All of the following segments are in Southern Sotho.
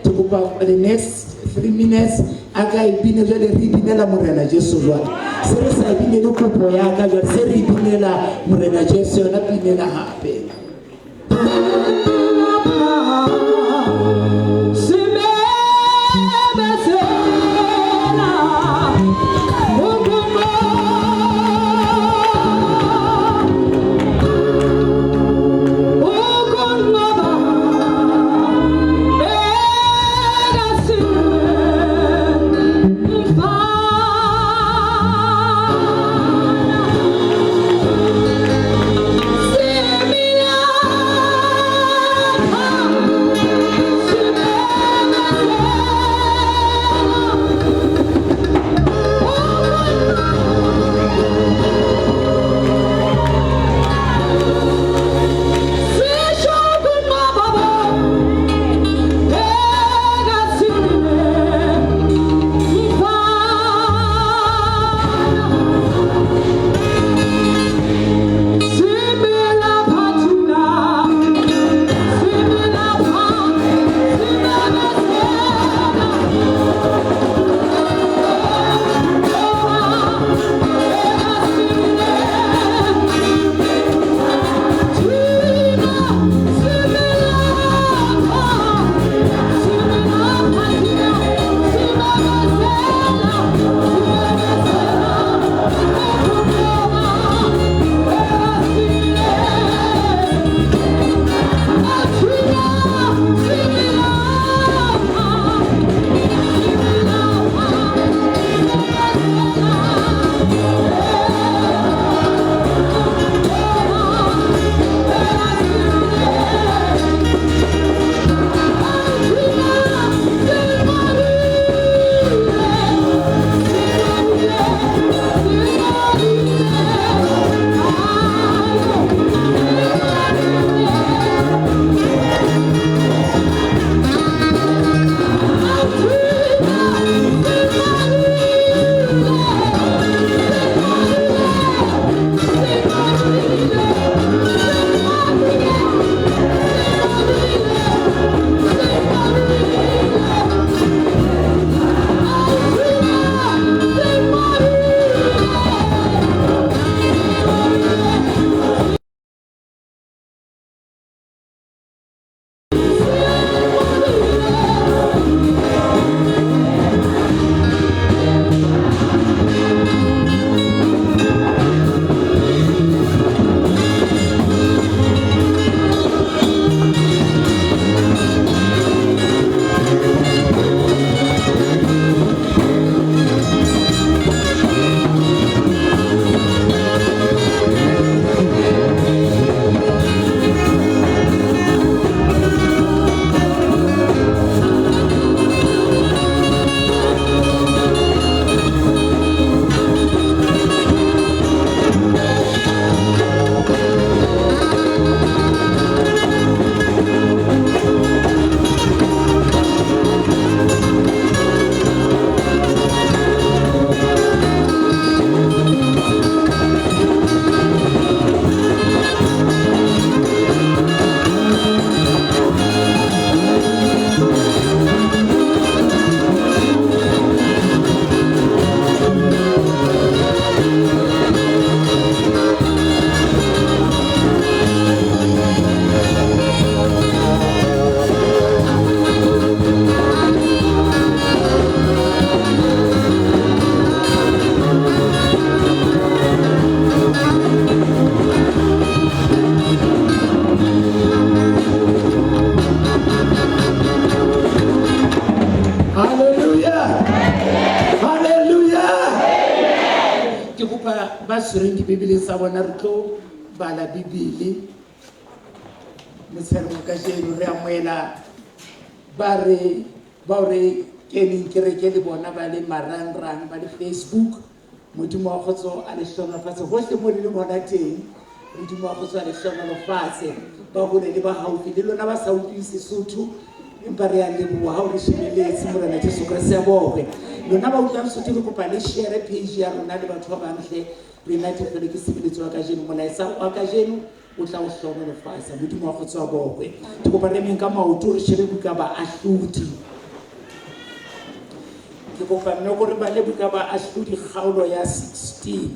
Ke kopa for the next 3 minutes a ka e bine. Jwale re binela Morena Jesu. Jwale se re sa binele kopo ya ka, jwale se re binela Morena Jesu yona pinela hape. Hallelujah, hallelujah. Ke kopa ba tshwereng dibibeleng tsa bona, re tlo bala Bibele motshegareng wa kajeno. Re amoela ba re bao re keneng kereke le bona ba le marangrang, ba le Facebook. Modimo wa kgotso a le hlohonolofatse hohle mo le leng hona teng. Modimo wa kgotso a le hlohonolofatse, ba hole le ba haufi le lona ba sa utlwing Sesotho, empa re a leboha ha o re shebeletse. Morena Jesu Kreste a bokwe. Lona ba utlwang Sotho, re kopa le share page ya rona le batho ba bang hle. Re natefelwe ke tshebeletso ya kajeno, molaetsa wa kajeno. O tla o hlohonolofatsa. Modimo wa kgotso a bokwe. Ke kopa re emeng ka maoto re shebe buka Baahlodi. Ke kopa mme ko re bale buka Baahlodi kgaolo ya 16.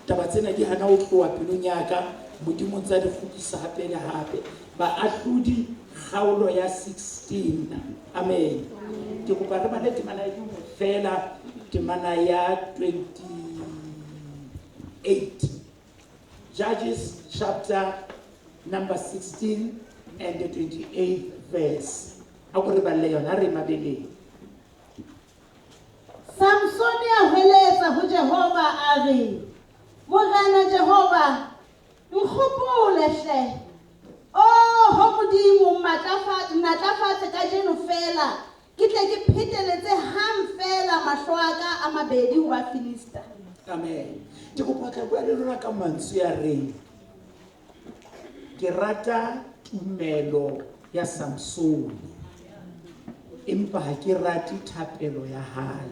Taba tsena di hana ho tloha pelong ya ka, Modimo o ntse a di kgutlisa hape le hape. Baahlodi kgaolo ya 16. Amen. Ke kopa re bale temana e le nngwe feela, temana ya 28. Judges chapter number 16 and the 28th verse. A ko re balle yona re mabeleng. Samsone a hweletsa ho Jehova a re, Morena Jehova, nkgopole hle. Oho Modimo, mmatlafatse kajeno feela, ke tle ke pheteletse hang feela mahlo a ka a mabedi ho Bafilista. Amen. Ke kopa tla bua le lona ka mantswe a reng ke rata tumelo ya Samsone empa ha ke rate thapelo ya hae.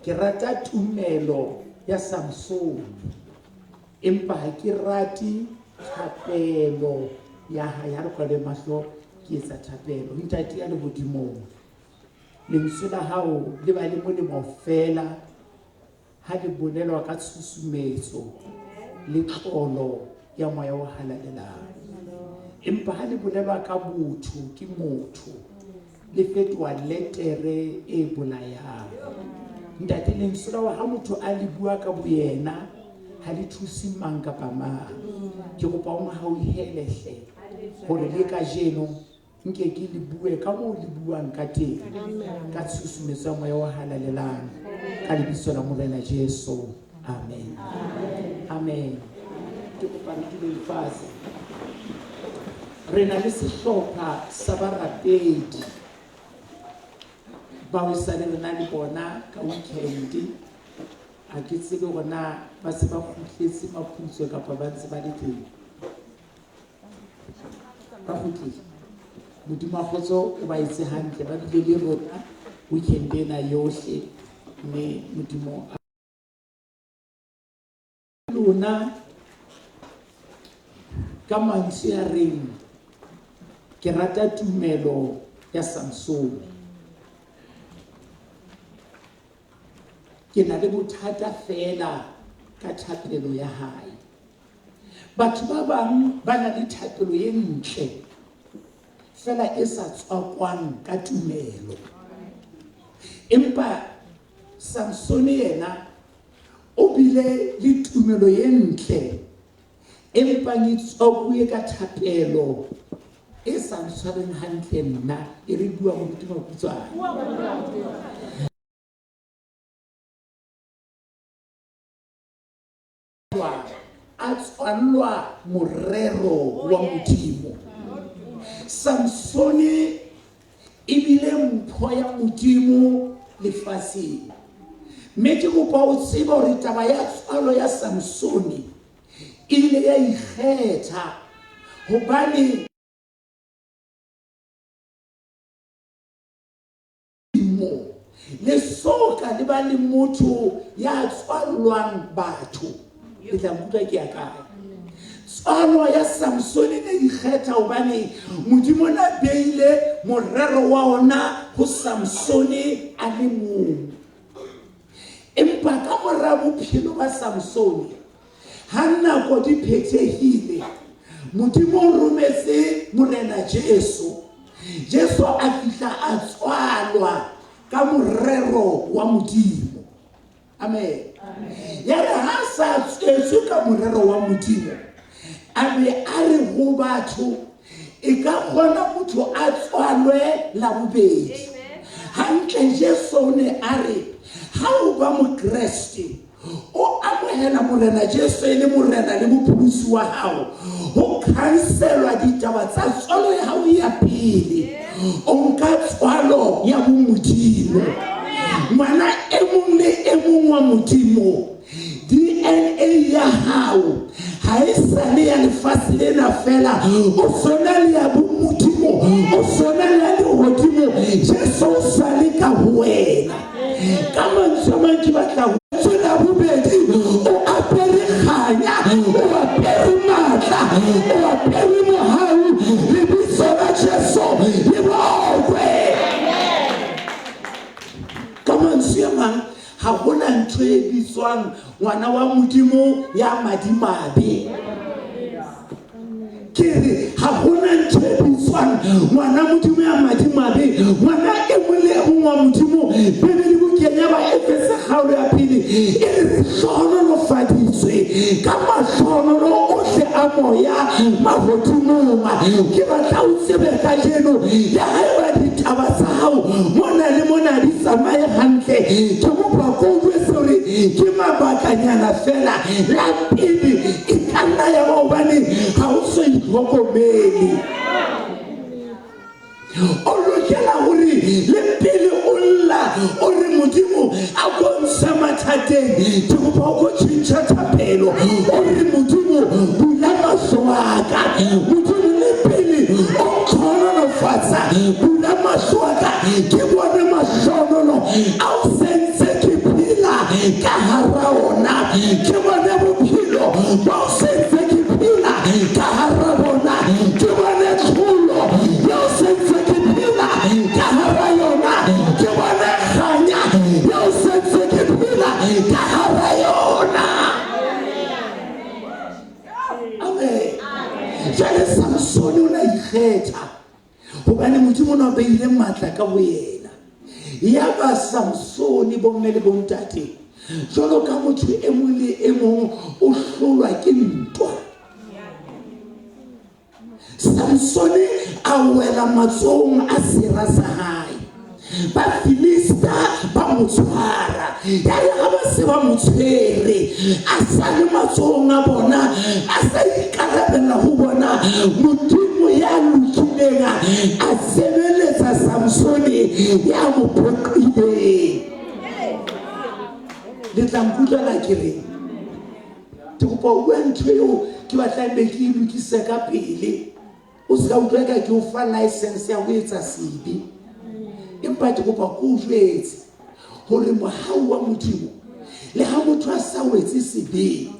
Ke rata tumelo ya Samsone empa ha ke rate thapelo ya hae. Ha re kwale mahlo ke etsa thapelo. Ntate ya lehodimong, lentswe la hao le ba le molemo feela ha le bolelwa ka tshusumetso le tlolo ya moya o halalelang. Empa ha le bolelwa ka botho ke motho, le fetoha letere e bolayang. Ntate, lentswe la hao ha motho a le bua ka boyena ha le thuse mang kapa mang. Ke kopa o hauhele hle hore le kajeno nke ke le bue ka moo le buang ka teng, ka tshusumetso ya moya o halalelang, ka lebitso la Morena Jesu. Amen. Amen. Ke kopa re dule lefatshe. Re na le sehlopha sa barapedi bao e sale re na le bona ka weekend. Ha ke tsebe hore na ba se ba kgutletse Maputswe kapa ba ntse ba le teng. Ba kgutlile. Modimo wa kgotso o ba etse hantle, ba bile le rona weekend ena yohle, mme Modimo a lona ka mantswe a reng ke rata tumelo ya Samsone. Ke na le bothata feela ka thapelo ya hae. Batho ba bang ba na le thapelo e ntle feela e sa tswakwang ka tumelo. Empa Samsone yena o bile le tumelo e ntle empa e tswakuwe ka thapelo e sa ntshwareng hantle nna, e re bua moruti Maputswana. A tswallwa morero wa Modimo. Samsone e bile mpho ya Modimo lefatsheng. Mme ke kopa o tsebe hore taba ya tswalo ya Samsone e ile ya ikgetha hobane mo le soka le ba le motho ya tswallwang batho. Le tla nkutlwa ke ya kae? Tswalo ya Samsone ne ikgetha hobane Modimo na beile morero wa ona ho Samsone a le mong. Empa ka mora bophelo ba Samsone, ha nako di phethehile, Modimo o rometse Morena Jesu. Jesu a fihla a tswalwa ka morero wa Modimo. Amen. Ya re ha sa tswetswe ka morero wa Modimo, a be a re ho batho, e ka kgona motho a tswalwe la bobedi. Hantle Jesu o ne a re, ha o ba Mokreste, o amohela Morena Jesu e le Morena le Mopholosi wa hao, ho khanselwa ditaba tsa tswalo ya hao ya pele, o nka tswalo ya bomodimo. Ngwana e mong le e mong wa Modimo, DNA ya hao ha e sale ya lefatshe lena feela, o sona le ya bomodimo, o sona le ya lehodimo. Jesu o sale ka ho wena. Ka mantswe a mang ke batla ho tswela bobedi, o apere kganya, o apere matla. Mantswe a mang, ha hona ntho e bitswang ngwana wa Modimo ya madimabe. Ke re ha hona ntho e bitswang ngwana Modimo ya madimabe. Ngwana e mong le e mong wa Modimo, Bibele bukeng ya Baefese kgaolo ya pele e re re hlohonolofaditswe ka mahlohonolo ohle a moya mahodimong. Ke batla o tsebe kajeno, le haeba ditaba tsa hao mona le mona di tsamaye hantle, ke kopa ko o jwetse hore ke mabakanyana feela. La pele e ka nna ya ba hobane ha o so itlhokomele. O lokela hore le pele o lla o re Modimo a ko ntshe mathateng, ke kopa o ko tjhentjha thapelo, o re Modimo bula mahlo a ka. Modimo le pele o ntlhohonolofatsa, bula mahlo a ka ke bone mahlohonolo ao sentse ke phela ka hara ona, ke bone bophelo bao sentse ke phela ka hara bona, ke bone tlholo eo sentse ke phela ka hara yona, ke bone kganya eo sentse ke phela ka hara yona. Amen. Jwale Samsone o ne a ikgetha hobane Modimo o ne a beile matla ka ho yena. Yaba Samsone, bomme le bontate, jwalo ka motho e mong le e mong o hlolwa ke ntwa. Samsone a wela matsohong a sera sa hae. Bafilista ba mo tshwara. Yare ha ba se ba mo tshwere, a sa le matsohong a bona, a sa ikarabella ho bona, Modimo ya lokileng a sebeletsa Samsone ya mo phoqileng. Le tla nkutlwela ke reng? Ke kopa o bua ntho eo ke batlang be ke e lokise ka pele. O se ka utlwa eka ke o fa license ya ho etsa sebe. Empa ke kopa ke o jwetse hore mohau wa Modimo, le ha motho a sa wetse sebeng,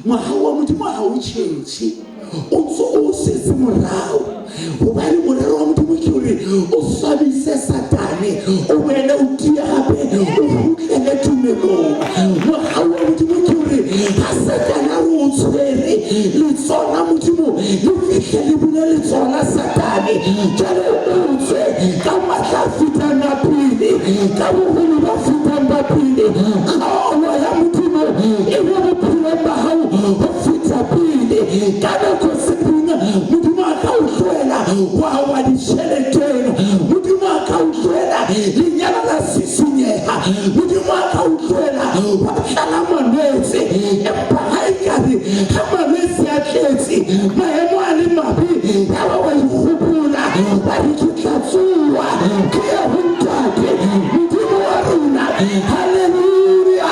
mohau wa Modimo ha o tjhetjhe, o ntso o setse morao. Hobane morero wa Modimo ke hore o swabise Satane, o boele o tiye hape, o kgutlele tumelong. Mohau wa Modimo ke hore ha Satane a re o tshwere, letsoho la Modimo le fihle le bule letsoho la Satane, jwale o tswe ka matla a fetang a pele, ka boholo bo fetang ba pele. Kgaolo ya Modimo e be bophelong ba hao ho feta pele. Ka nako tse ding Modimo a ka o tlohela wa wa ditjheleteng, Modimo a ka o tlohela lenyalo la sisinyeha, Modimo a ka o tlohela wa tlala malwetse. Empa ha ekare ha malwetse a tletse, maemo a le mabe, yaba wa ikgopola wa re ke tla tsoha ke ye ho Ntate Modimo wa rona. Haleluya!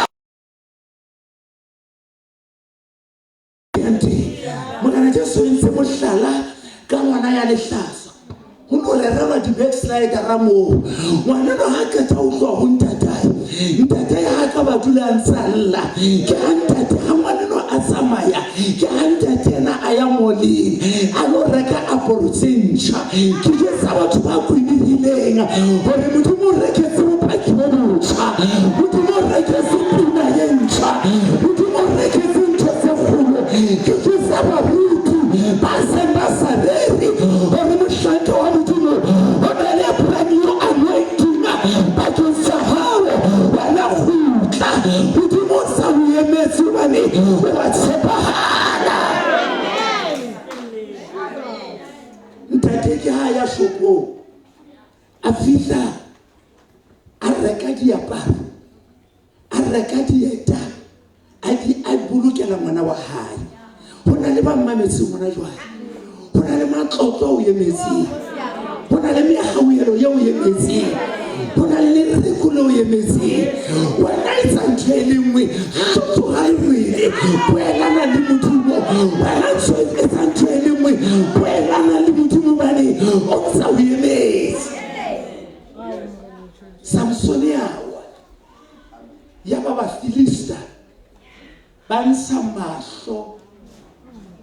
Morena Jesu o entse mohlala ka ngwana ya lehlaswa. Ho no rerelwa di-backslidera moo. Ngwaneno ha qeta ho tloha ho ntatae, ntatae ha ka ba dula a ntse a lla. Ke ha ntate, ha ngwaneno a tsamaya, ke ha ntate yena a ya moleng a lo reka apolo tse ntjha. Ke jwetsa batho ba kwenehileng hore Modimo o reketse bopaki bo botjha. Modimo o reketse pina ye ntjha. Modimo o reketse ntho tse kgolo. Ke jwetsa baruti ba seng ba sa rere hore mohlanka wa Modimo o na le brand new anointing bakeng sa hao. Wena kgutla, Modimo o sa o emetse hobane o wa tshepahala. Ntate ke ha ya shopong, a fihla a reka diaparo, a reka dieta, a di a bolokela ngwana wa hae. Ho na le ba mmametseng hona jwale, ho na le matlotlo ao emetseng, ho na le mehauhelo eo emetseng, ho na le lereko leo emetseng. Wena etsa ntho e le nngwe, hlotsoha lerwele, boelana le Modimo. Wena etsa ntho e le nngwe, boelana le Modimo, hobane o ntsa o emetse. Samsone a wa, yaba Bafilista ba ntsha mahlo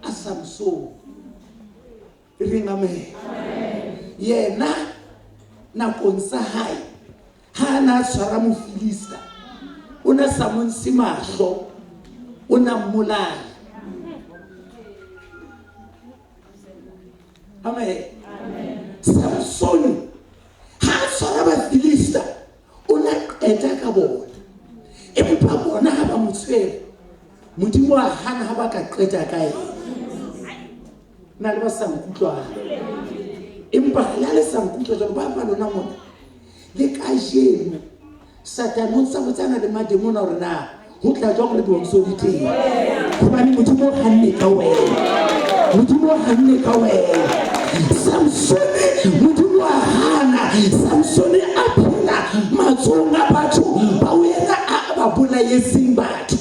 a Samsone. E reng amen. Yena nakong tsa hae Ha a na tshwara mofilista, o na sa mo ntshe mahlo, o na mmolaya. Amen. Samsone ha a tshwara bafilista, o na qeta ka bona, empa bona ha ba mo tshwere, Modimo a hana ha ba ka qeta ka ena. Na le ba sa nkutlwang, empa le ha le sa nkutlwa jwalo, ba ba lona mona le kajeno Satane o ntsa botsana le mademona hore na ho tla jwang re bontsho di teng, hobane Modimo o hanne ka wena, Modimo o hanne ka wena. Samsone Modimo a hana, Samsone a phela matsohong a batho ba o yena a ba bolayetseng batho.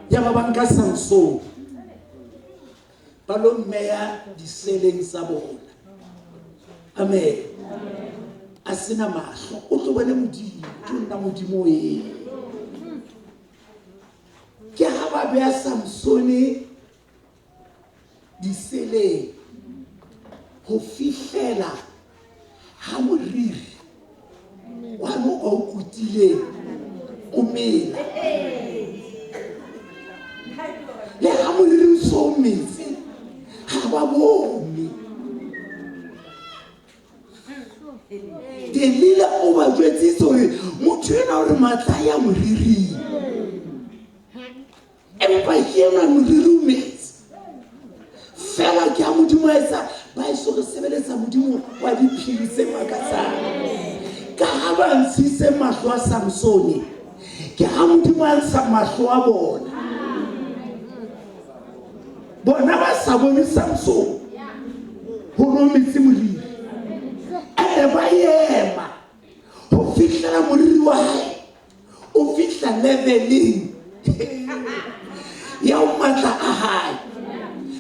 Ya ba ba nka Samsone ba lo mmeya diseleng tsa bona. Amen. A sena mahlo, o tlo bone Modimo, ke nna Modimo e. Ke ha ba beha Samsone diseleng ho fihlela ha moriri wa mo o kutileng o mela. Le ha moriri o so metse, ha ba bone. Delila o ba jwetsitse hore motho enwa o re matla ya moriring, empa ke enwa moriri o metse fela. Ke ha Modimo a etsa ba eso re sebeletsa Modimo wa diphiri tse makatsang. Ka ha ba ntshitse mahlo a Samsone, ke ha Modimo a ntsha mahlo a bona, bona ba sa bone Samsone ho no metse moriri, ene ba ema ho fihlela moriri wa hae o fihla leveleng ya ho matla a hae.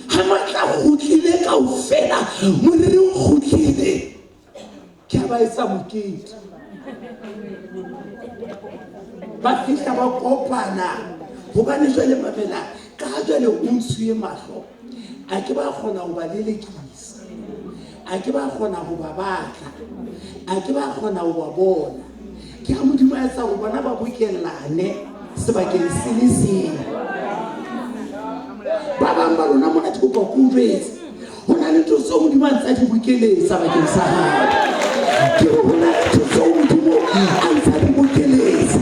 Ha matla a kgutlile kaofela, moriri o kgutlile, ke ha ba etsa mokete, ba fihla ba kopana. Hobane jwale mamela, ka ha jwale o ntshuwe mahlo, a ke ba kgona ho ba lelekisa, a ke ba kgona ho ba batla, a ke ba kgona ho ba bona. Ke ha Modimo a etsa hore bona ba bokellane sebakeng se le seng. Ba bang ba lona mona, ke kopa ke o jwetse, ho na le ntho tseo Modimo a ntse a di bokeletsa bakeng sa hao. Ke re ho na le ntho tseo Modimo a ntse a di bokeletsa.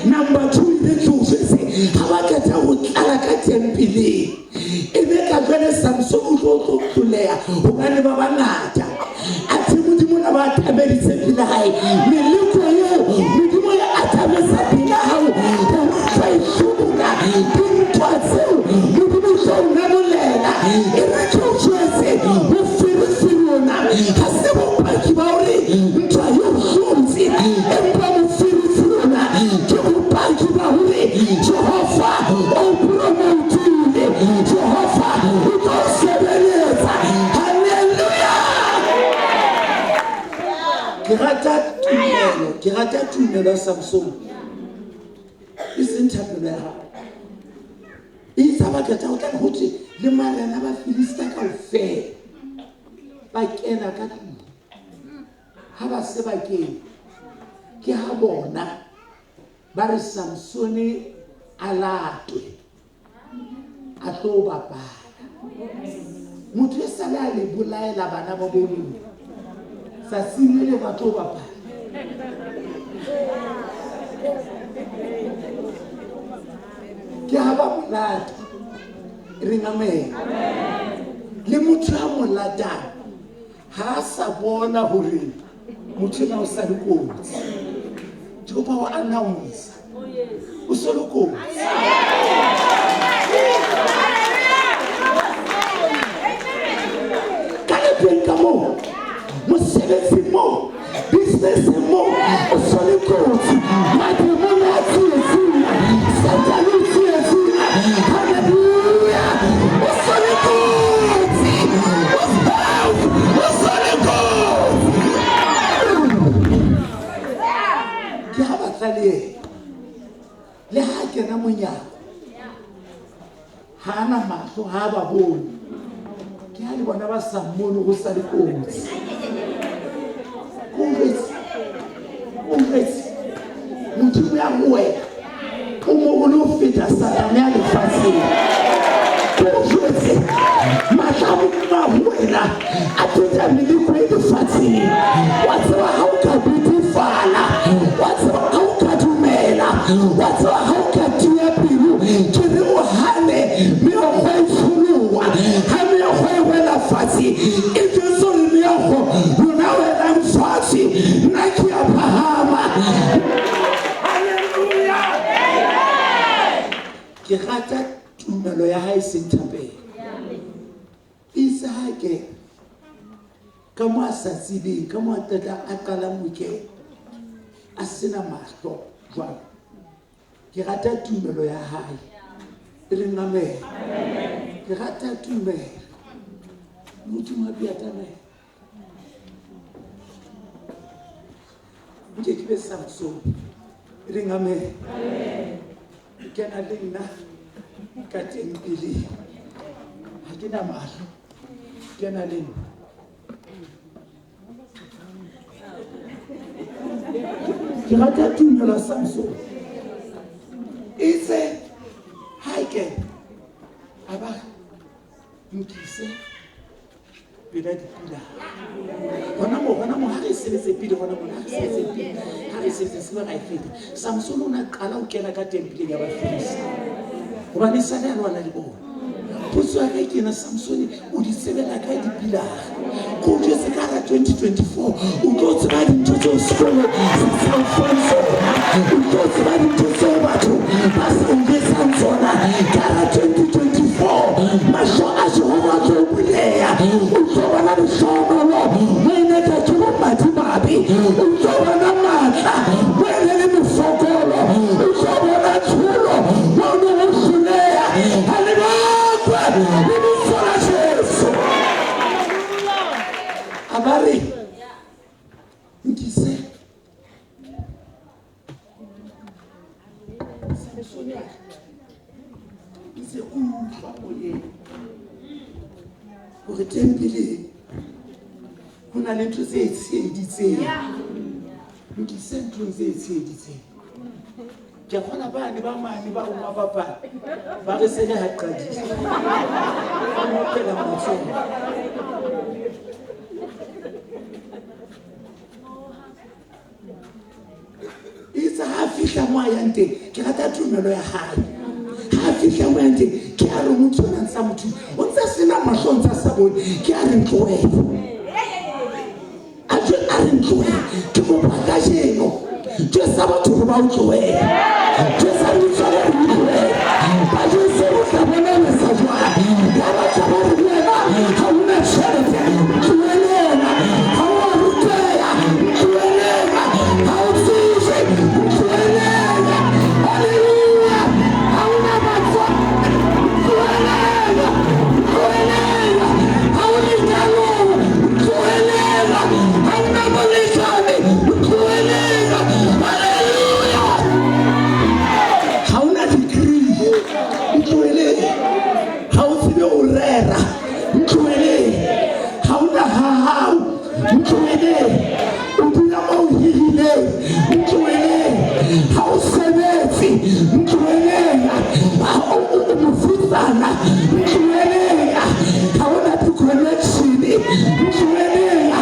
Number 2, e be ke o jwetse, ha ba qeta ho tlala ka tempeleng, e be ka jwale Samson o tlo tloleha hobane ba bangata. Athe Modimo na ba atameditse pele hae. Meleko eo Modimo ya atametsa pele hao, o tla e hlobola. Dintwa tseo Modimo o tla o namolela. E re ke o jwetse, moferefere ona ha se bopaki ba hore ntwa eo hlotse, empa moferefere ona ke bopaki ba hore Jehova o promotile, Jehova o tlo sebeletsa. Hallelujah! Ke rata tumelo, ke rata tumelo ya Samson, e seng thapelo ya hao. E itse ba qeta ho tla ho thwe le marena ba Filista kaofela ba kena ka tlung. Ha ba se ba kene, ke ha bona ba re Samsone a latwe a tlo bapala. Motho e sale a le bolaela bana ba bo lona, tsatsing le le ba tlo bapala. Ke ha ba mo lata. Reng amen. Le motho a mo latang ha a sa bona hore motho ena o sa le kotsi. Ke kopa ho announce, o so le kotsi. Ka lapeng ka moo, mosebetsing moo, businesseng moo, o so le kotsi. Mademona a tsietsing, Satane o tsietsing. Hallelujah! O so le kotsi. O so le kotsi. Ke ha batla le yena, le ha kena monyako, ha ana mahlo, ha ba bone. Ke ha le bona ba sa mmone, go sa le kotsi. Ko jwetse, ho wena o moholo ho feta Satane ya lefatsheng. Ke o jwetse, matla a Modimo a ho wena a feta meleko e lefatsheng. Wa tseba ha o ka bedifala, wa tseba ha o ka dumela, wa tseba ha o ka tiya pelo, ke re o hane meokgo e tsholoha. Ha meokgo e wela fatshe, e jwetse hore meokgo lona welang fatshe, nna ke a phahama. Hallelujah! Ke rata tumelo ya hae seng thapelo. Itse ha ke ka mo a sa tsebeng, ka mo a qeta a qalang ho kena, a sena mahlo jwalo. Ke rata tumelo ya hae. E reng amen. Ke rata tumelo. Modimo a bea tamela. Nke ke be Samson. E reng amen. Kena le nna ka tempeleng. Ha ke na mahlo. Kena le nna. Ke rata tumelo ya Samson. Itse ha e kena a ba nkise pela dipila. Hona moo, hona moo, ha re sebetse pele, hona moo, ha re sebetse pele, ha re sebetse se ra e feta. Samson o ne a qala ho kena ka tempeleng ya Bafilista. Hobane e sale a lwana le bona. Potso ya ka ke ena, Samson o di tsebela kae dipilara? Ko o jwetse ka hara 2024 o tlo tseba dintho tseo sekolo se sa o fang tsona. O tlo tseba dintho tseo batho ba sa o jwetsang tsona. Ka hara 2024 mahlo a Jehova a tlo buleha. O tlo bona lehlohonolo mo e ne ka ke bo madimabe. O tlo bona matla mo e ne le mefokolo. O tlo bona tlholo mo o ne o hloleha. Ha le bakwe lebitso la Jesu. A ba re nkise Samsone a re, ntse ke utlwa moyeng hore tempeleng ho na le ntho tse tsheheditseng. Nkise nthong tse tsheheditseng. Ke a kgona bane ba mane ba roma bapala ba re sele ha qadile. Ba mo opela matsoho. Itse ha fihla mo a yang teng, ke rata tumelo ya hae. Ha fihla mo yang teng, ke a re motho o ntsa motho, o ntsa sena mahlo, o ntsa sa bone, ke a re ntlohele. A jwe a re ntlohele, ke kopa kajeno. Jwetsa batho hore ba o tlohele. Jwetsa metswalle hore o tlohele. Ba jwetse o tla bona o etsa jwang. Ba batla ba re wena ha o na tjhelete, tlohelela. Ha o a ruteha, tlohelela. Ha o tsejwe, tlohelela. Hallelujah. Ha o na batswadi, tlohelela. Tlohelela. Ha o lenyalong, tlohelela. Ha o na molekane, tlohelela. Hallelujah. Ha o na degree, ntloheleng. Ha o tsebe ho rera, ntloheleng. Ha o na ha hao, ntloheleng. O dula mo o hirileng, ntloheleng. Ha o sebetse, ntloheleng. Ha o o mofutsana, ntloheleng. Ha o na di-connection, ntloheleng.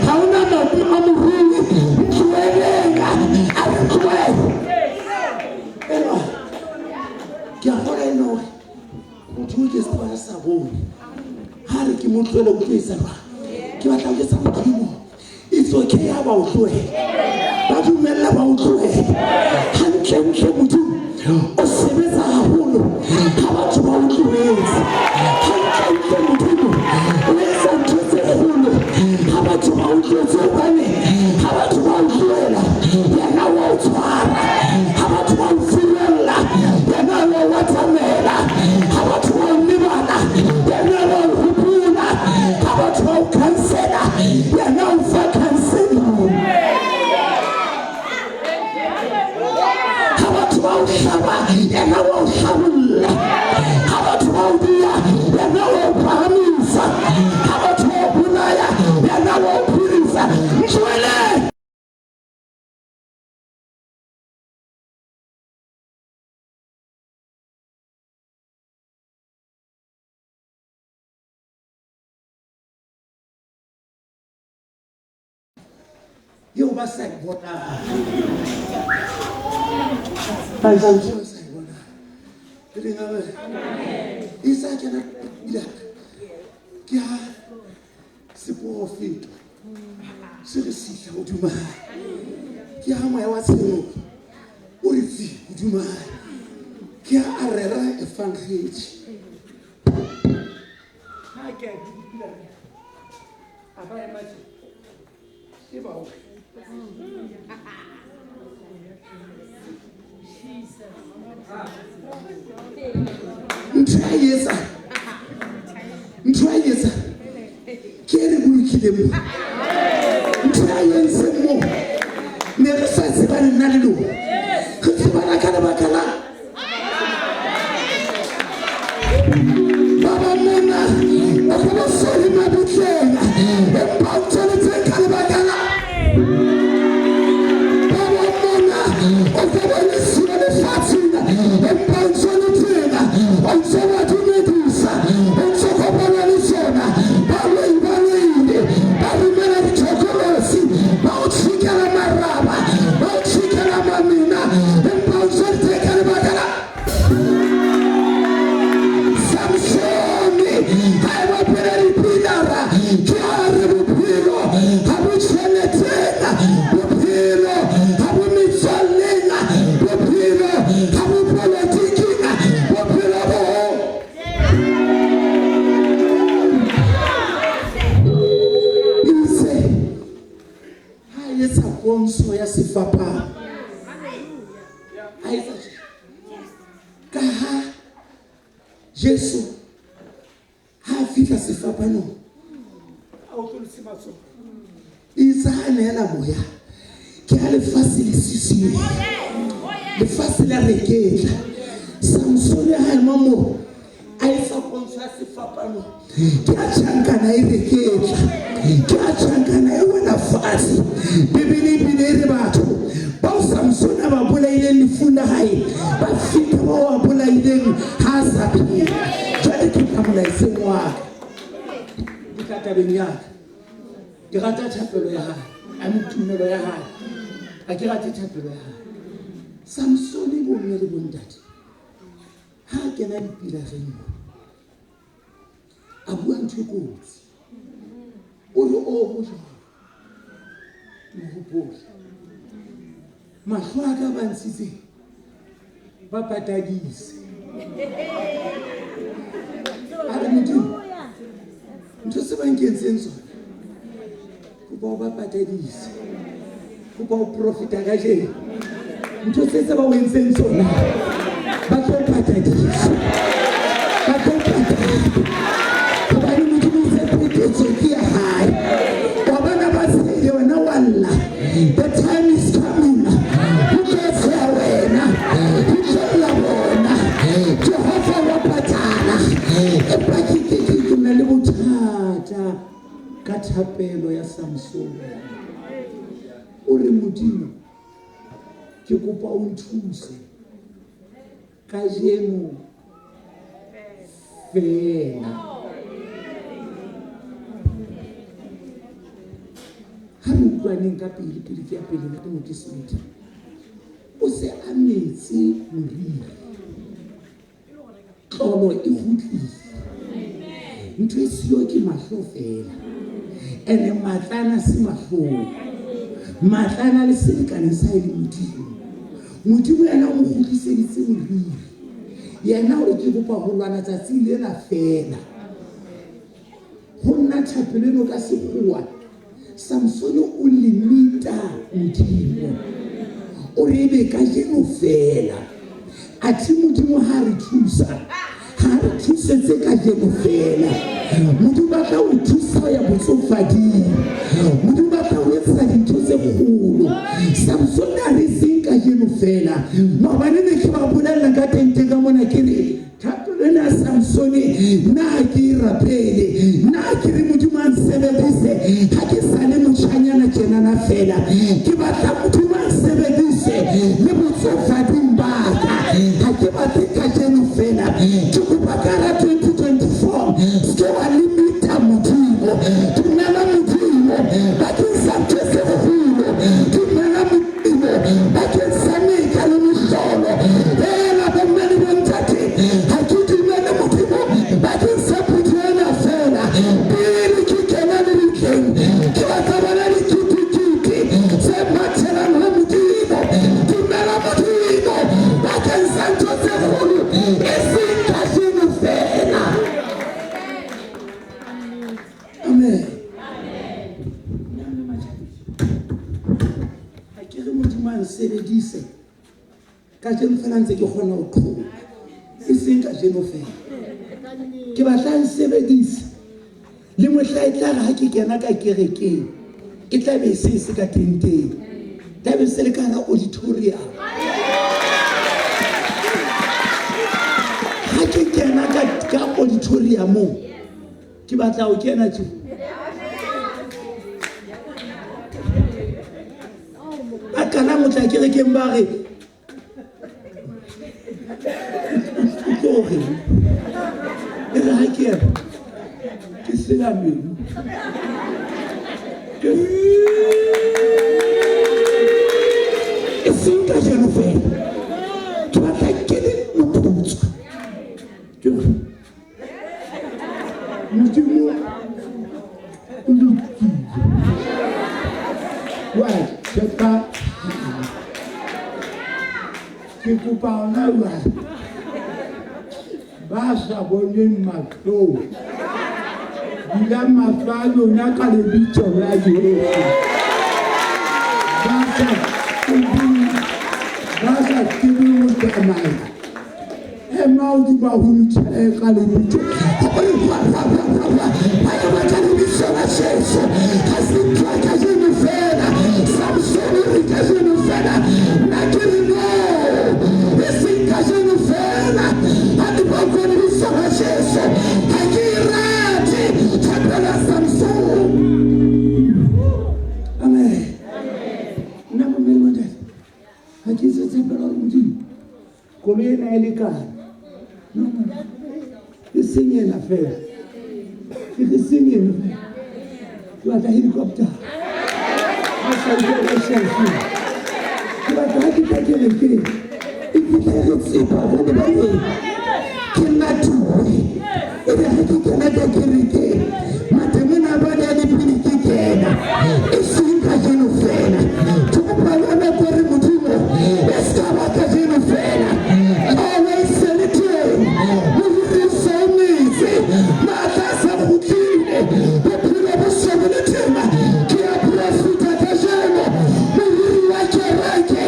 Ha o na madi a morui, ntloheleng. A re tlohele. Enwa, ke a kgolwa e le hore motho o ke se a sa bone. Ha re ke mo tlohele o tlo etsa jwang? Ke batla ho jwetsa Modimo, it's okay ha ba o tlohela. Ba dumella ba o tlohele. Hantlentle Modimo o sebetsa haholo ha batho ba o tlohetse. Hantlentle Modimo o etsa ntho tse kgolo ha batho ba o tlohetse, hobane ha batho ba o tlohela yena wa o tshwara. Ha batho ba o furella yena wa o atamela. Ha batho ba o lebala yena wa o hopola. Ha batho ba o cancela yena o fa counseling. Ha batho ba o hlaba yena wa o hlabolla. Ha batho ba o dia yena wa o phahamisa. Ha batho ba o bolaya yena wa o phedisa. Ntlohele. eo ba sa e bonang. Ba etsa ntho ba sa e bonang. Ke reng amen? E sa kena pila ke ha seporofeto se re sihla hodima hae. Ke ha moya wa tshenolo o re tsi hodima hae. Ke ha a rera evangedi. Ha ke a dipila a ba ema tje. E ba o ntho a e etsang ntho a e etsang ke e re bolokileng mo ntho a entseng mo ne re sa tsebane nna le lona re tsebana ka lebaka la ba ba mona ba ka ba sole mabitleng empa o tsweletse ka lebaka la ba ba mona o ka ba le siyo lefatsheng empa o tsweletseng o ntse ba dumedisa o ntse kopana le tsona baloi ba loile ba romela dithokolosi ba o tshikela maraba ba o tshikela mamina empa o tsweletse ka lebaka la Samsone ha e bapela dipilara ke a re bophelo ha bo tjheleteng bophelo ha bo metswalleng bophelo ha bo polotiking bophelo bo itse ha etsa pontsho ya sefapano a etsa ka ha Jesu ha a fihla sefapanong a otlolotse matsoho itse ha neela moya ke ha lefatshe le sisiwe lefatshe la reketla Samsone ha ema moo a etsa pontsho ya sefapano ke a tjhankana e reketla ke a tjhankana e wela fatshe bibele ebile e re batho bao samsone a ba bolaileng lefung la hae ba feta bao a bolaileng ha a sa phela jwale ke tla molaetseng wa ka ke tla tabeng ya ka ke rata thapelo ya hae a tumelo ya hae a ke rate thapelo ya hae samsone bomme le bontate ha a kena dipilareng mo a bua ntho e kotsi o re o ho jwalo mohopole mahlo a ka ba ntshitseng ba patadise a re modimo ntho se ba nkentseng tsona kopa o ba patadise kopa o profita kajeno ntho tse tse ba o entseng tsona ba tlo patadiswa ba tlo patala gobane modimo itse phetetso ke ya gae wa bona ba tshele wena wa lla the time is coming go tlo tsheya wena go tlo lla bona jehova wa patala empa ke na le bothata ka thapelo ya Samsone. O re Modimo, ke kopa o nthuse kajeno feela. Ha re utlwaneng ka pele pele ke ya pele ntate Mokesemedi. O se a metse moriri. Tlolo e kgutlile. Ntho e siyo ke mahlo fela. Ene matlana se mahlong. Matlana le selekane sa e le Modimo. Modimo yena o mo kgutliseditse moriri. Yena o re ke kopa ho lwana tsatsing lena fela. Ho nna thapelo eno ka sekgowa Samsone o limita Modimo. O re ebe kajeno feela. Athe Modimo ha re thusa, ha re thusetse kajeno feela. Modimo batla ho thusa ho ya botsofading. Modimo batla ho etsa dintho tse kgolo. Samsone a re seng kajeno feela. Maobane ne ke ba bolella ka tenteng ka mona ke re Thapelo ena ya Samsone, na ha ke e rapele? Na ke re Modimo a nsebedise ha ke sa le motjhanyana tjenana feela? Ke batla Modimo a nsebedise le botsofading ba ka. Ha ke batle kajeno feela. Ke kopa ka hara 2024 se ke wa limita Modimo. Dumela Modimo bakeng sa ntho tse kgolo. re Modimo a nsebedise kajeno fela ntse ke kgona ho qhoma e seng kajeno fela ke batla nsebedise le mohla e tla re ha ke kena ka kerekeng e tla be e se e se ka tenteng tla be se le ka hara auditorium ha ke kena ka auditoriumong ke batla ho kena tje ba qalang ho tla kerekeng ba re o tlo reng e re ha ke ena ke sena meno e seng kajeno fela ke batla ke le moputswa ke Modimo o lokile wa tshepa ke kopa hona jwale ba sa boneng mahlong bula mahlo a lona ka lebitso la Jesu ba sa tsebeng ba sa tsebeng ho tsamaya ema hodima wheelchair ka lebitso ba ema ka lebitso la Jesu ga se ntho ya kajeno fela Samson o re kajeno fela nna ke re no e seng kajeno fela ha ke ba utlwe lebitso la Jesu ha ke e rate thapelo ya Samson amen nna bomme le bontate ga ke se tshepela gore modimo Koloi ena e lekane. No, no, no. E seng ena fela. Ke re seng ena fela. Ke batla helicopter. Ha sa utlwa ka selfie. Ke batla ha ke tla kerekeng. E fihle re tsepa jwale ba eng. Ke nna tuwe. E be ha ke kena ka kerekeng. Matemona ba ne a le pele ke kena. E seng kajeno fela. Ke kopa lona ko re Modimo e se ka ba kajeno fela. Tlolo e se le teng. Moriri o se o metse. Matla a sa kgutlile. Bophelo bo se bo le teng. Ke a profeta kajeno. Moriri wa kereke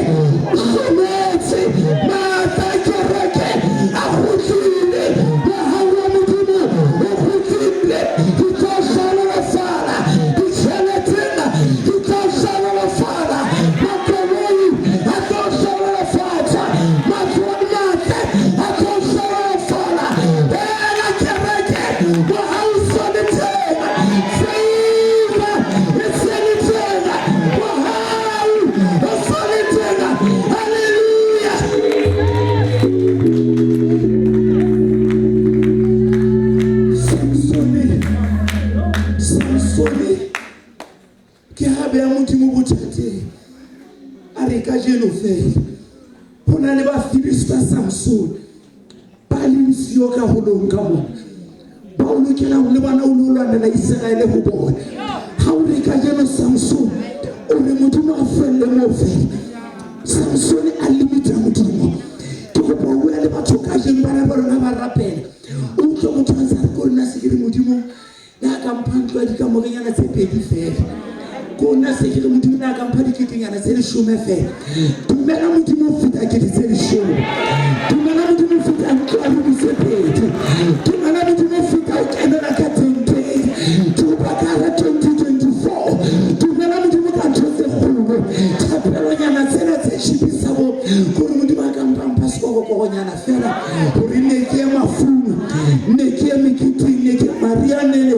o hlometse. Matla a kereke a kgutlile. Mohau wa Modimo o kgutlile. Ke tlo hlohonolofala ditjheleteng, ke tlo hlohonolofala makoloi a tlo hlohonolofatswa, matlo a matle a tlo hlohonolofala. Ena kereke mohau o sa le teng, favor e se le teng, mohau o sa le teng. Hallelujah. Samsone, Samsone ke ha beha Modimo bothateng a re kajeno fela ho na le Bafilista Samsone ba leng siyo ka holong ka mona ba o lokelang le bona o lo lwanela Iseraele ho bona ha o re kajeno Samsone o re Modimo a felle moo fela Samsone a limita Modimo ke kopa ho bua le batho kajeno bana ba rona ba rapela o utlwe motho a ntse a re ko nna se ke re Modimo le a ka mpha ntlo ya dikamorenyana tse pedi fela ko nna se ke re Modimo le a ka mpha diketenyana tse leshome fela dumela Modimo o feta kete tse leshome dumela Modimo o feta ntlo ya room tse pedi dumela Modimo o feta o kenela ka tenteng ke kopa ka hara 2024 dumela Modimo ka ntho tse kgolo thapelonyana tsena tse tšhipisa bo gore Modimo a ka mpha mpha sekorokoronyana fela gore ne ke ye mafung ne ke ye meketeng ne ke marianele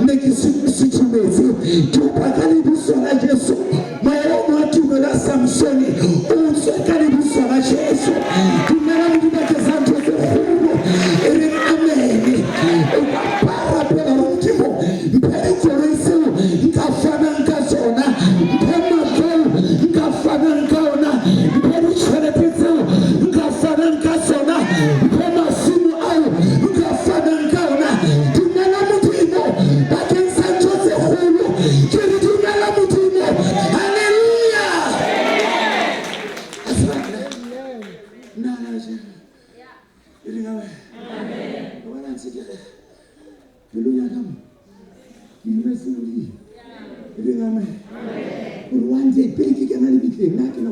ne ke suthumetse ke kopa ka lebitso la Jesu moya o wa tumelo ya Samsone o tswe ka lebitso la Jesu dumela Modimo ke sa ntho tse kgolo e reng amene o ka ba rapela gore Modimo mphe dikoloi tseo nka fanang ka tsona mphe matlo nka fanang ka ona mphe ditjhelete tseo nka fanang ka tsona mphe masimo ao nka fanang ka ona dumela Modimo bakeng sa ntho tse kgolo ke re dumela Modimo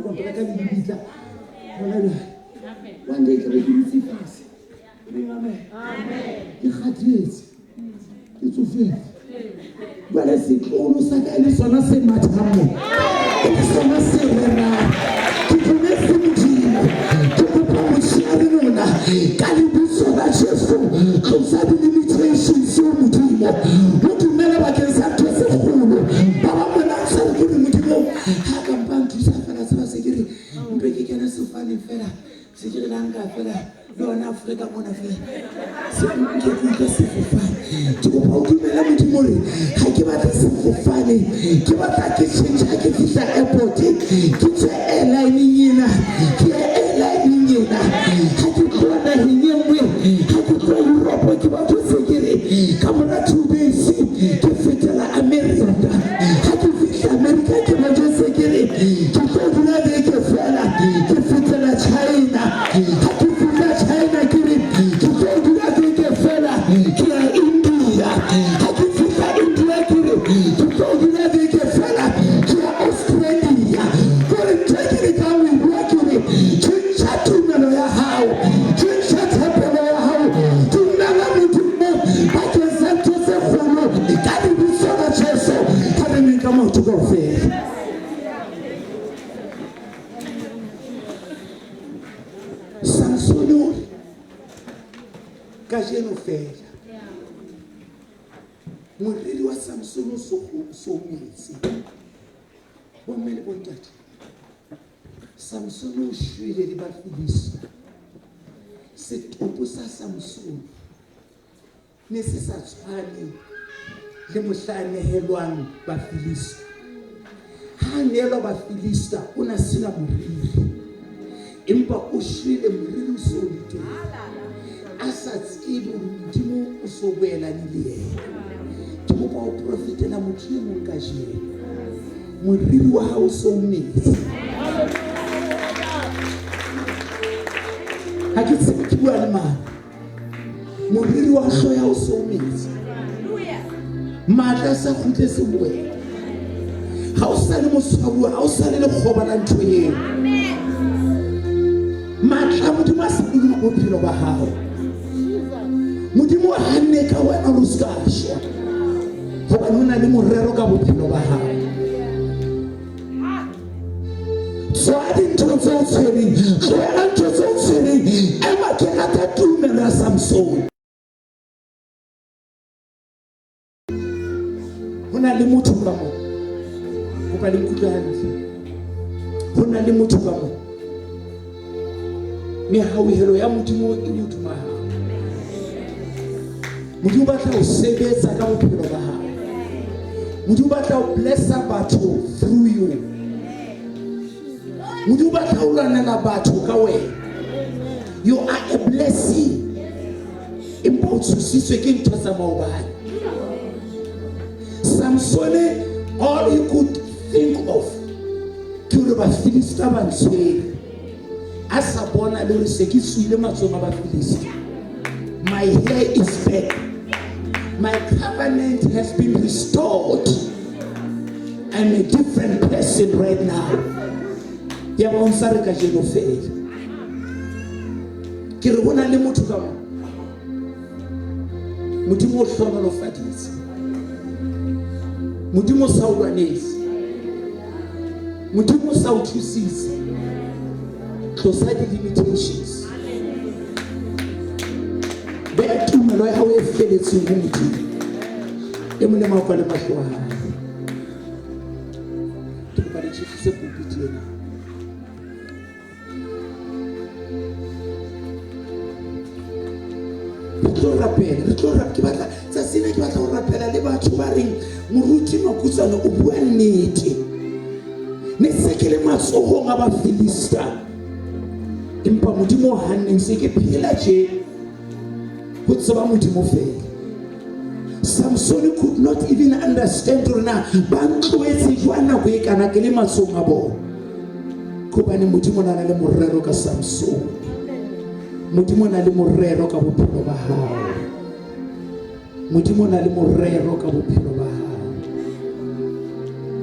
kontraka le lebitla gona jale one day tlabe ke dutse fatshe reng amen ke kgathetse ke tsofetse jale setlolo sa ka e le sona se mathang mo e le sona se rerang ke dumetse modimo ke kopa motšheare mona ka lebitso la jesu tlosa di-limitations seo modimo o dumele bakeng sa ntho tse kgolo ba bang bona sa re ke re modimo ga ka mpa nthusa fela tseba se ke re mpe ke kene sefaneng fela se ke re la nka fela le yona afrika mona fela se nke ke utlwa sefofane ke kopa o dumele modimo gore ga ke batle sefofane ke batla ke change ga ke fitlha airport ke tswe airlineng ena ke ye airlineng ena ga ke tloa nageng e nngwe ga ke tloa europe ke batho se ke re ka mora 2 days ke fetela america ga ke fitlha america ke batho se ke re ke tlo dula beke fela ke fetela china ga ke fitlha china ke re ke tlo dula beke fela ke ya india ga ke fitlha india ke re ke tlo dula beke fela ke ya australia kore ntho e ke lekang ho e bua ke re tjhentjha tumelo ya hao tjhentjha tshepelo ya hao dumela modimo bakeng sa ntho tse kgolo ka lebitso la jesu ha re neng ka maoto kaofela samsone o re kajeno fela moriri wa samsone o so metse bomme le bontate samsone o shwele le bafilista setopo sa samsone ne se sa tshwane le mohla a nehelwang bafilista ha a neelwa bafilista o na sena moriri empa o shwele moriri o so le teng a sa tsebe hore modimo o so boelane le yena ke kopa ho profitela motho e mong kajeno moriri wa hao o so o metse ha ke tsebe ke bua le mang moriri wa hlooho ya o so o metse matla a sa kgutletse ho wena ga o sa le motshwaruwa ga o sa le lekgoba la ntho eo matla a modimo a sa hodima bophelo ba gago modimo o ganne ka wena gore o se ka šwa gobane o na le morero ka bophelo ba gago tswa dintho tse o tshwereng tlohela ntho tse o tshwereng ema ke rata tumelo ya samsone ho na le motho ka mo kopa le nkutlwe hantle ho na le motho ka mo mehauhelo ya modimo e hodima hao modimo batla ho sebetsa ka bophelo ba hao modimo batla ho blessa batho through you modimo batla ho lwanela batho ka wena you are a blessing empa o tshositswe ke ntho tsa maobane samsone all he could think of ke hore bafilista ba ntshwere a sa bona le hore se ke tswile matsohong a bafilista my hair is back my covenant has been restored i'm a different person right now ya ba o sa re kajeno fela ke re ho na le motho ka mo modimo o hlohonolofaditse modimo o sa o lwanetse modimo o sa o thusitse tlosa di-limitations beha tumelo ya hao e feletseng ho modimo e molemo a kwale mahlo a hae ke kopa le tjhefise pulpiti ena re tlo rapela re tlo ke batla tsatsi le ke batla go rapela le batho ba reng moruti makutsane o bua nnete ne se ke le matsogong a bafilista empa modimo o ganneng se ke phela je go tseba modimo fela samson could not even understand gore na ba ntloetse jwa nako e kana ke le matsong a bona gobane modimo o na le morero ka samson modimo o na le morero ka bophelo ba gago modimo o na le morero ka bophelo ba gago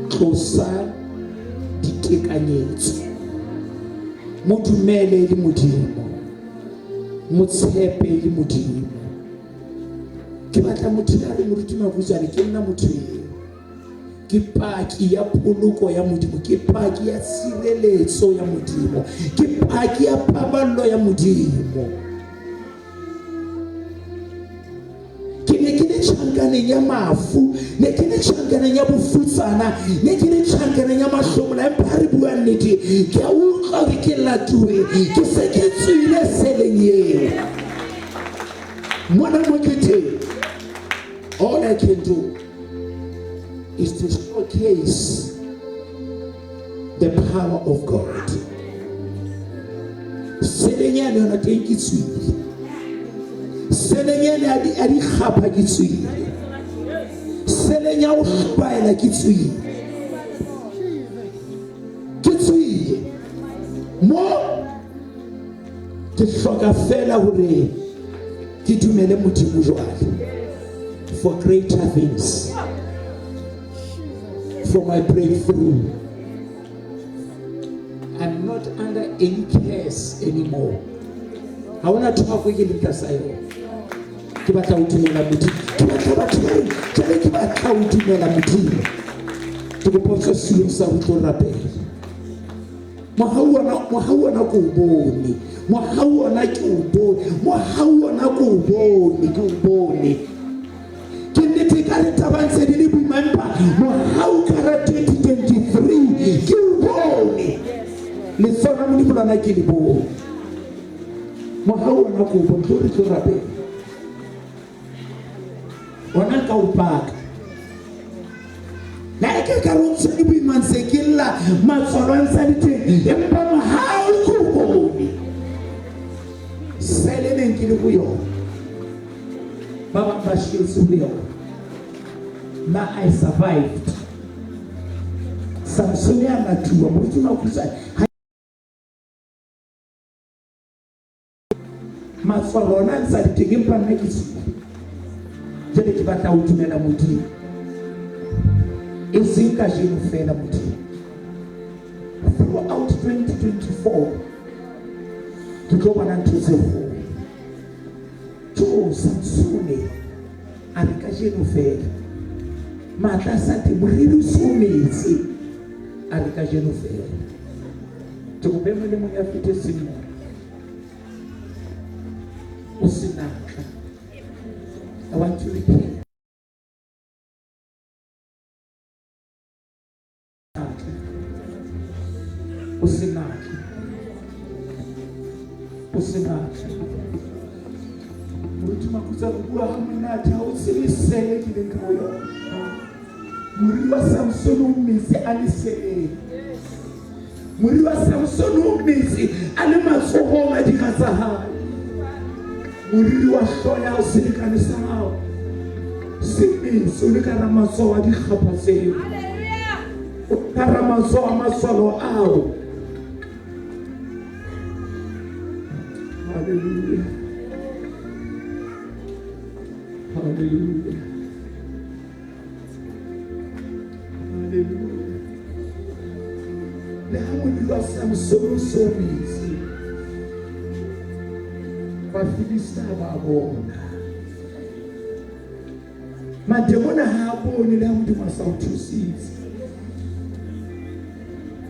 tlosa ditekanyetso Mo dumele e le Modimo, mo tshepe e le Modimo. Ke batla motho ya re moruti Mabutsane, ke nna motho eo. Ke paki ya poloko ya Modimo, ke paki ya tshireletso ya Modimo, ke paki ya paballo ya Modimo. Ke ne ke le tjhankaneng ya mafu, ne ke le tjhankaneng ya bofutsana, ne ke le tjhankaneng ya mahlomola, empa ha re bua nnete, ke a utlwa hore ke latuwe, ke se ke tswile seleng eo. Mona mo ke teng, all I can do is to showcase the power of God. Seleng yane yona teng ke tswile. Seleng yane ya dikgapha ke tswile. Seleng ya ho hlobaela ke tswile. Ke tswile. Mo ke hloka fela hore ke dumele Modimo jwale for greater things, for my breakthrough. I'm not under any curse anymore. Ha hona thwako e ke leng tlasa yona. Ke batla ho dumela Modimo. Ke batla batho ba reng, jwale ke batla ho dumela Modimo. Ke kopa o tle setulong sa ho tlo rapela. Mohau ona, mohau ona ke o bone. Mohau ona ke o bone. Mohau ona ke o bone, ke o bone. Ke nnete ka re taba ntse di le boima, empa mohau ka ra 2023 ke o bone. Letsoho la Modimo lona ke le bone. Mohau ona ke o bone. Tlo re tlo rapela. Ona ka o paka. Le ha ke ka re o ntshwere boima ntse ke lla matswalo a ntse a le teng, empa mohau ke o bone. Sele neng ke le ho yona, ba bang ba shwetse ho yona. Na I survived. Samsone a latuwa, moruti Makhutshwane. Matswalo ona a ntse a le teng, empa nna ke tswile. Jwale ke batla ho dumela Modimo, e seng kajeno feela Modimo. Throughout 2024 ke tlo bona ntho tse kgolo. Jo, Samsone a re kajeno feela matla a sa teng, moriri o se o metse, a re kajeno feela. Ke kopa e mong le mong ya fetetseng mona o senatla. I want to repeat. O senatla. O senatla. Moruti Makhutsa re bua ha monate ha o tsebe sele ke leng ka ho yona. Moriri wa Samsone o metse a le seleng. Moriri wa Samsone o metse a le matsohong a dira tsa hae. Moriri wa hlooho ya hao, selekane sa hao se metse o le ka hara matsoho a dikgapha tseo. O ka hara matsoho a matswalo ao. Hallelujah. Hallelujah. Hallelujah. Le ha moriri wa Samsone o se o metse, Bafilista ba bona. Mademona ha a bone le ha Modimo a sa o thusitse.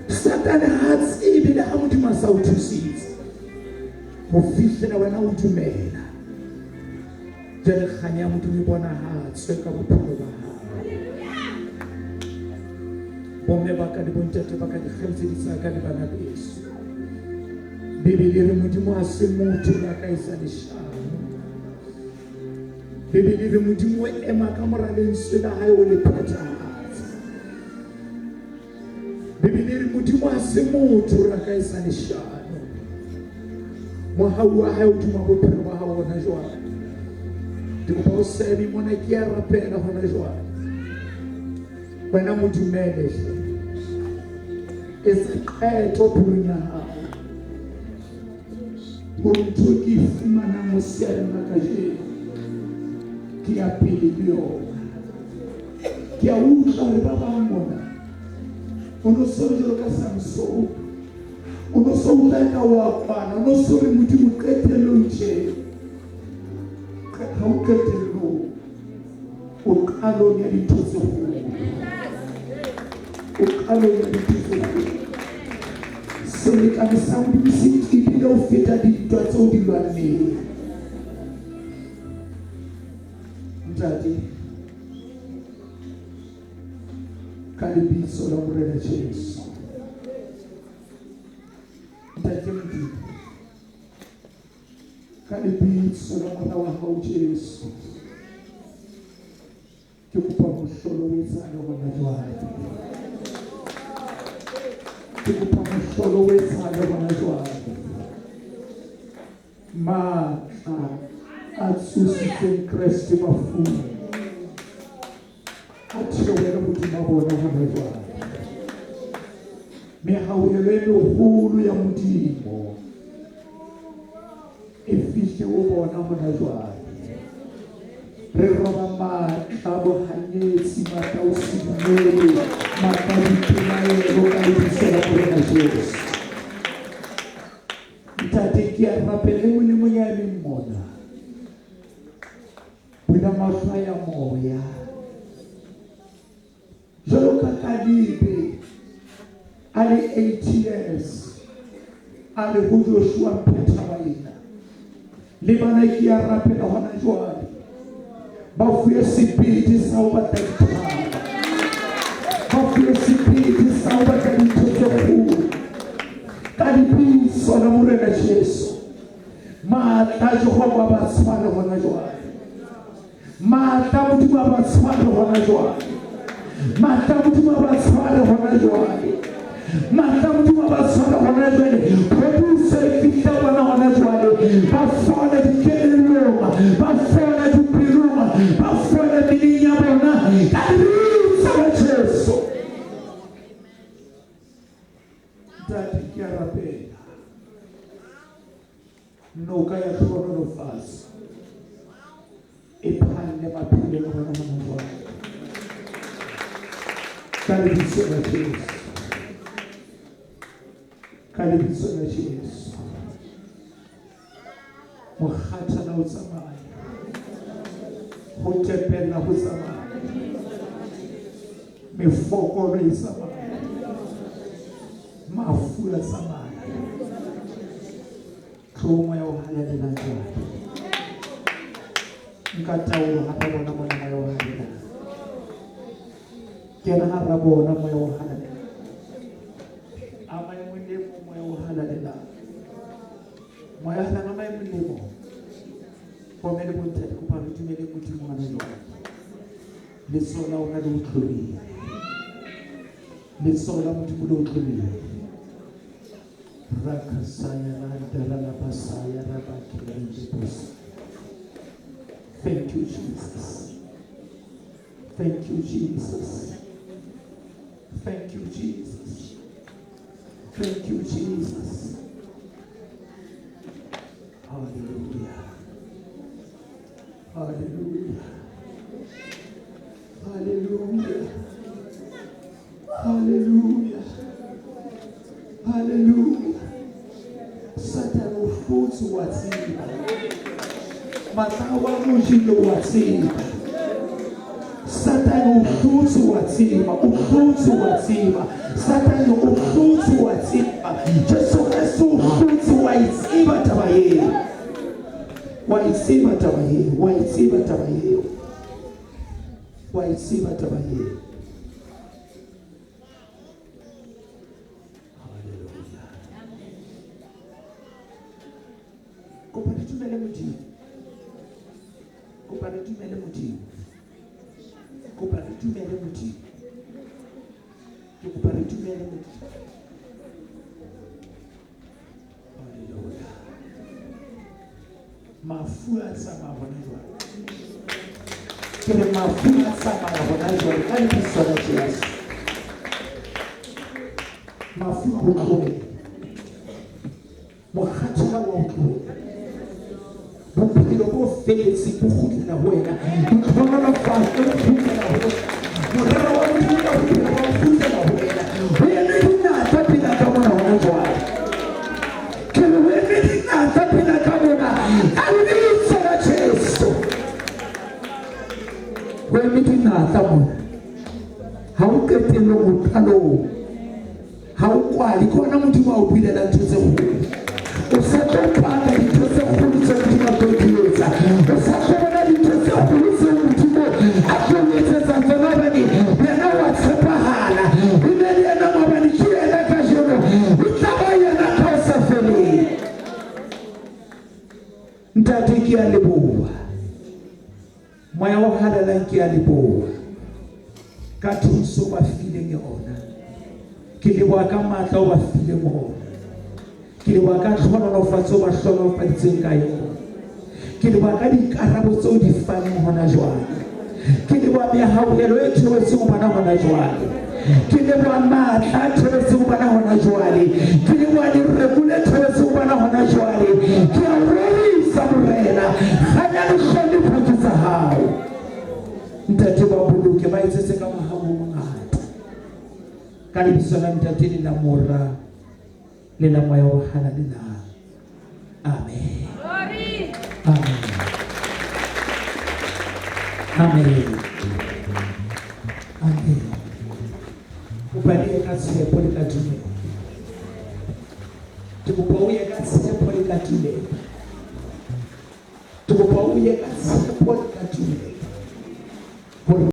Satane ha a tsebe le ha Modimo a sa o thusitse. Ho fihlela wena o dumela. Jwale kganya ya Modimo e bonahatswe ka bophelo ba hao. Bomme ba ka le bontate ba ka, dikgaitsedi tsa ka le bana beso. Bibele e re Modimo ha se motho la ka etsa leshano. Bibele e re Modimo o ema ka mora lentswe la hae o le phethahatsa. Bibele e re Modimo ha se motho la ka etsa leshano. Mohau wa hae o duma bophelo ba hao hona jwale. Ke kopa o sebe mona, ke a rapela hona jwale. Wena mo dumele hle. Etsa qeto pelong ya hao. Hore ntho ke e fumanang motsheareng wa kajeno ke ya pele le yona. Ke a utlwa hore ba bang mona o no so jwalo ka Samsone. O no so utlwa eka wa kwana, o no so re Modimo qetellong tje. Ha o qetellong, o qalong ya dintho tse kgolo. O qalong ya dintho tse kgolo. Selekane sa Modimo se tebile ho feta dintwa tseo di lwanneng. Ntate, ka lebitso la Morena Jesu. Ntate Modimo, ka lebitso la Mora wa hao Jesu, ke kopa mohlolo o etsahale hona jwale. Ke kopa mohlolo o etsahale hona jwale. Matla a tsositseng Kreste bafung a theohele hodima bona hona jwale. Mehauhelo e meholo ya Modimo e fihle ho bona hona jwale. Re roba matla a bohanyetsi, matla a ho se dumele, matla a dipelaelo ka lebitso la Morena Jesu. Ntate, ke a rapela e mong le mong ya leng mona. Bula mahlo a ya moya. Jwalo ka Kalebe a le 80 years a le ho Joshua mphe thaba ena. Le bana ke a rapela hona jwale. Ba fuwe sebete sa ho batla dithaba. Ba fuwe sebete sa ho batla dintho tse kgolo. Ka lebitso la Morena Jesu. Matla a Jehova a ba tshware hona jwale. Matla a Modimo a ba tshware hona jwale. Matla a Modimo a ba tshware hona jwale. Matla a Modimo a ba tshware hona jwale. Phodiso e fihla bona hona jwale. Ba fole dikelellong, ba fole dipelong, ba fole meleng ya bona ka lebitso la Jesu. Ntate, ke a rapela. Noka ya tlhohonolofatso e phalle maphelong a bona hona jwale. Ka lebitso la Jesu. Ka lebitso la Jesu. Mokgathala o tsamaya. Ho tepella ho tsamaya. Mefokolo e tsamaya. Mafu a tsamaya. Tlo moya o halalelang jwale. Nka taolo hara bona mona moya o halalelang. Kena hara bona moya o halalelang. Ama e mong le mong moya o halalelang. Moya o halalelang ama e mong le mong. Bomme le bontate kopa re dumele Modimo hona jwale. Letsoho la ona le otlolohile. Letsoho la Modimo le otlolohile. Rakasaya randaralabasaya rabakelendebosa. Thank you, Jesus. Thank you, Jesus. Thank you, Jesus. Thank you, Jesus. Hallelujah. Hallelujah. Hallelujah. Hallelujah. Hallelujah. Satan o hlotse wa tseba. Matla wa Modimo wa tseba. Satan o hlotse wa tseba. O hlotse wa tseba. Satan o hlotse wa tseba. Jesu Kreste o hlotse wa e tseba taba eo. Wa e tseba taba eo. Wa e tseba taba eo. Wa e tseba taba eo. Hallelujah. Kopa re dumele Modimo. Kopa re dumele Modimo. Kopa re dumele Modimo. Ke kopa re dumele Modimo. Hallelujah. Mafu a tsamaya hona jwale. Ke re mafu a tsamaya hona jwale ka lebitso la Jesu. Mafu a ho tlohela. Mokgathala wa ho tlohela. Bophelo bo feletseng bo kgutlela ho wena. Ditlhohonolofatso di kgutlela ho wena. Morero wa Modimo ka bophelo ba ho kgutlela ho wena. Ho eme dinatla pela ka mona hona jwale. eme dinatla mona. Ha o qetellong, o qalong. Ha o kwale, ke hona Modimo a o bulela ntho tse kgolo. O sa tlo paka dintho tse kgolo tse Modimo a tlo di etsa. O sa tlo bona dintho tse kgolo tseo Modimo a tlo o etsetsa tsona, hobane yena wa tshepahala. E ne le yena maobane, ke yena kajeno, e tla ba yena ka ho sa feleng. Ntate, ke a leboha. Moya o halalelang, ke a leboha ka thuso ba fileng yona. Ke leboha ka matla o ba fileng ona. Ke leboha ka tlhonolofatso ba hlonolofaditseng ka yona. Ke leboha ka dikarabo tseo di faneng hona jwale. Ke leboha mehauhelo e theotseng ho bona hona jwale. Ke leboha matla a theotseng ho bona hona jwale. Ke leboha lereko le theotseng ho bona hona jwale. Ke a o rorisa, Morena. Kganya le hlompho ke tsa hao. Ntate, ba boloke, ba etsetse ka mohau o mongata. Ka lebitso la Ntate le la Mora le la Moya o Halalelang. Amen. Amen. Amen. Amen. Kopa le ye ka tshepo le ka tumelo. Ke kopa o ye ka tshepo le ka tumelo. Ke kopa o ye ka tshepo le ka tumelo. Hore